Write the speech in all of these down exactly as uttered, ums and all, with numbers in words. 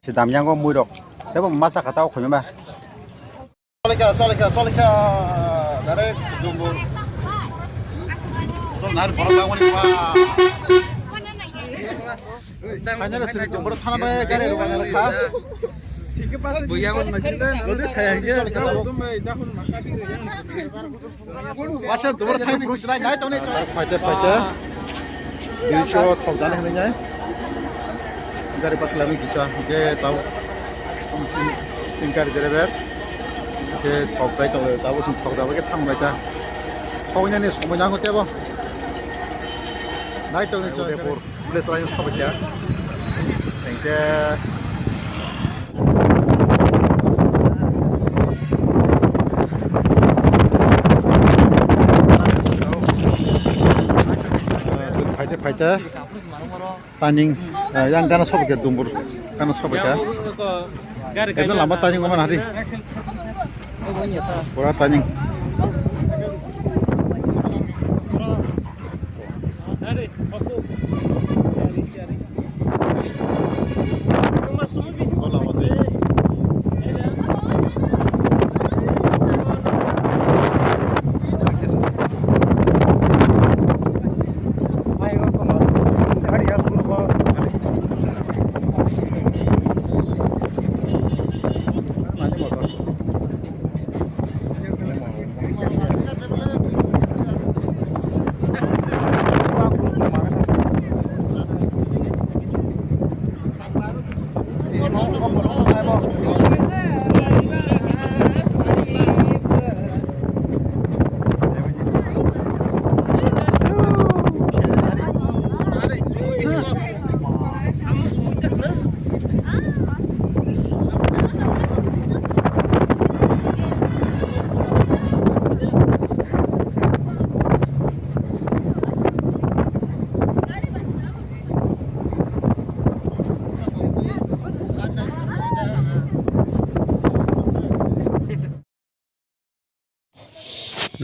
Si damyango muirok. Tebo masa kata o khoima. Cholika, cholika, cholika. Direct dumbur. Chol nari borok tangmani ba. Finally, sini dumbur thana bai gari rwna kha. Buya man na sini. Godi saya ge. Masa dua thai bro chilai nai tone chilai. Phaite phaite. Duiso thok dan hinai nai. Gari pakla mi kisa ke tau. Sing gari driver. Ke thok dai tong tau sing thok dai ke thang bai ta. Thok nani somoi nang tebo. Nai tone chilai. Police line stop ya. Thank you. Phaite phaite. Taning, eh, yang gana sobo ke dumbur, gana sobo ke. Itu lama taning mana hari? Pura taning.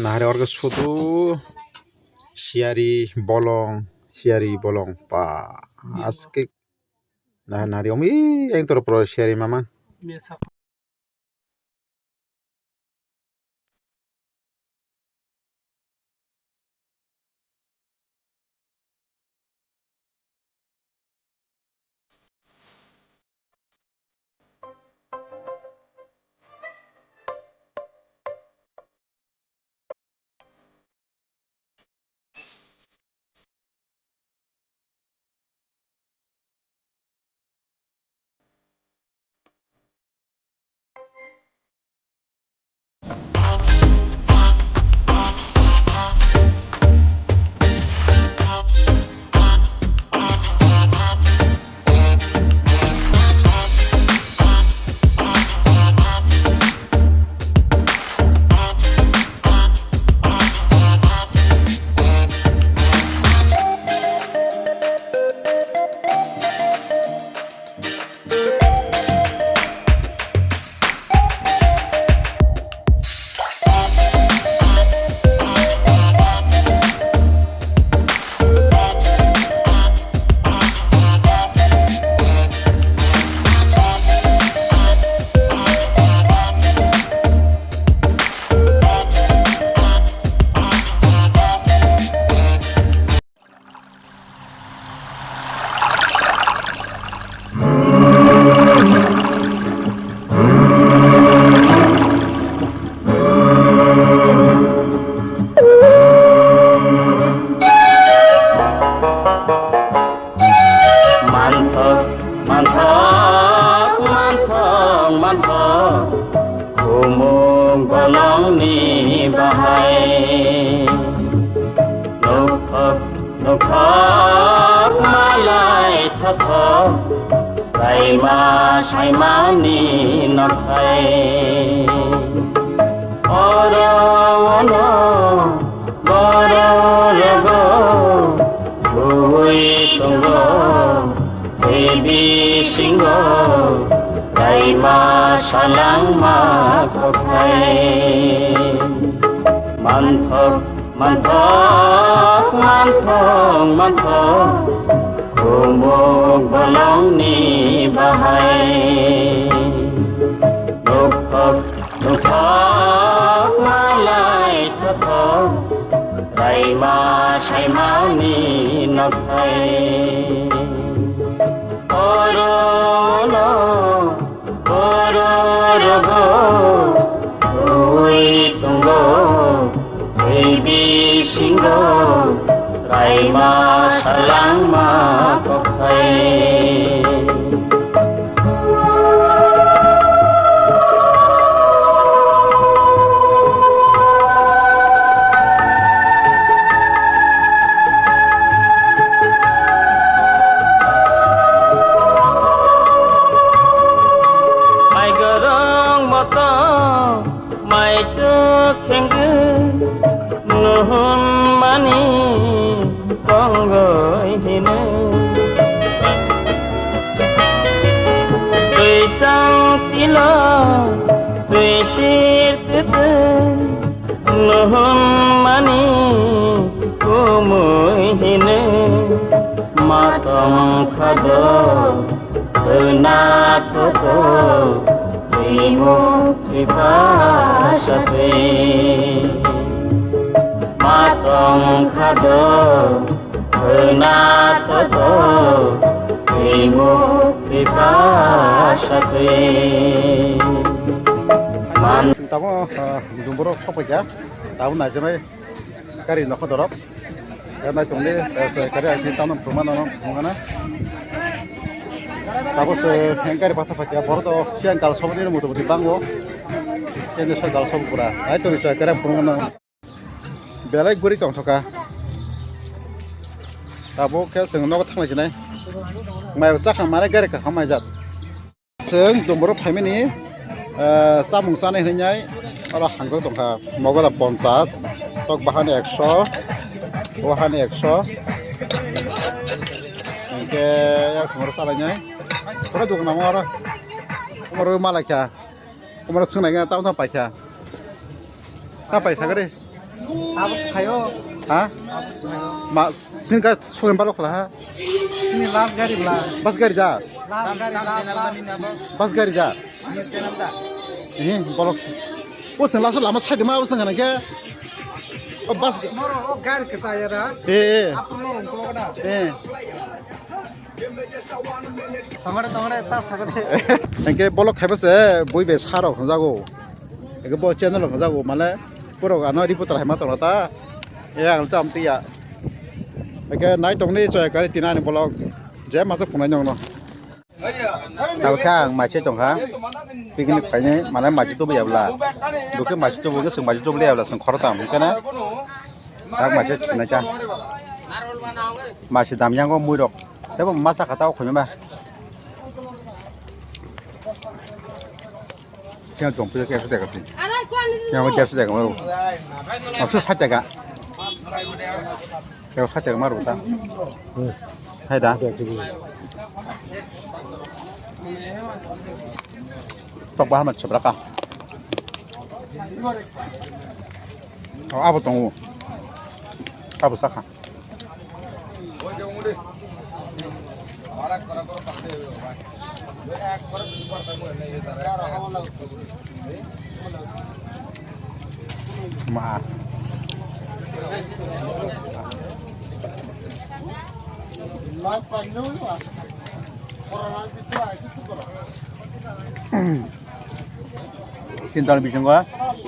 Nahari orke sudu siyari bolong, siyari bolong pa aske nahari nahari omi yang toro pro siyari mama. Manthok, manthok, manthok, manthok. Bumung bolongni bahai. Nukthok, nukthok, malai thothok. Kaima saimani nokhai. Oro ono, oro rogo. Ui tongo, tei bisingo, kaima salangma kokhai. Manthok, manthok, manthok, manthok, Tumuk bolongni bahai. Nukhok nukhok malai thothok. Raima saimani nokhai. Orono Bororogo twi tongo, twi bisingo raima salangma kokhai. Mai gorong moto, mai chuk khengkhe, nuhun mani tongoi hino. Twi sang tilo, twi sir tete, nuhun mani kumui hino. Ma tong khado, khna toto, twi muk twi pasa twi. Ma tong khado, khna toto, twi muk twi pasa twi. Man- Chwng tabuk, ah, Dumborok sokphaikha, tabuk naijaknai gari nokho dorop. Nai tongdi, eh, se kare ai tin tamno phuma no phungana. Tabuk se gari patha phaikha, borok to siang kal soboni motamuti bango. Kende sa kal sob pura. Ai to se kare phungana. Belai guri tongthoka. Tabuk khe chwng nogo thanglai sinai. Mai chakha mare gari kaham mai jat. Chwng Dumborok phaimani, eh, chamung chanai hwnwi oro hangjak tongkha. Mogoda ponchas, tok bahani ekso, o hani ekso. Hinkhe yak sumoro chalainai. Khoro dukan namo oro. Umoro malaikha. Umoro chwngnaikha, tamo tamo paikha. Ta pai thagre. Abo khayo. Ha? Abo khayo. Ma, sin ka sogen balo khala ha. Sini last gari bla. Bus gari da. Last gari, last, last. Bus gari da. Ni channel da. Eh, bolok. O sen laso lama side ma o sen kana ke. O bus ga- Moro o gari ke saya da. Eh, eh. Apa moro ko da. Eh. Tongore, tongore, ta sagore. Engke bolok khaiba se bui be saro hwnjago. Ege bo channel hwnjago mane borok ano reporter hai ma tongla ta. E ang tam tiya. Ege nai tongni choi kari tinani bolok. Je masa phunai nongno. Tabukhe ang maise tongkha. Picnic phainai mane maise tubu yabla. Dukhe maise tubu ke sung maise tubu yabla sung khoro tam hwnkhe na. Tak maise chunai ta. Maise dam yango muirok. Tebo masa kata o khunima. Siang chong pisa kesa teka sini. Siang kesa teka maru. Maksud sa teka. Kesa sa teka maru ta. Hai da. Tok bahar ma chobra ka. Oh, abo tongo. Abo sakha. Ma. Sinton bisingo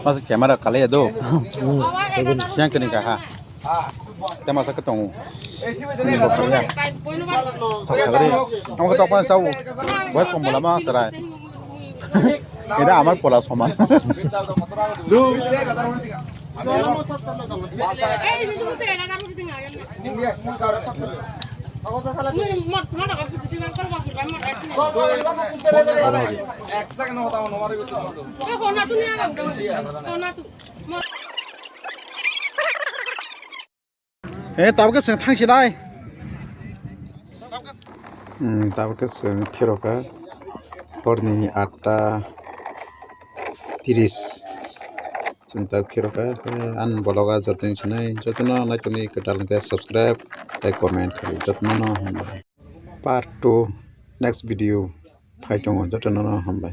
masa camera kalai do. Siang kini kaha. Tei masa khe tongo. Bini bokol ya. Tok sagri. Amo khe tokma chao. Boy kom bola ma sarai. Eda amar pola soman. Eh, tabuk khe chwng thang sinai. Hmm, tabuk khe chwng phirokha horni atta tiris. Chwng tabuk phirokha, eh, ani vlog o joto wng sinai, jotono naitukni kwtal hwnkhe subscribe tei comment khai, jotono hambai. Part two, next video phai tongo, jotono no hambai.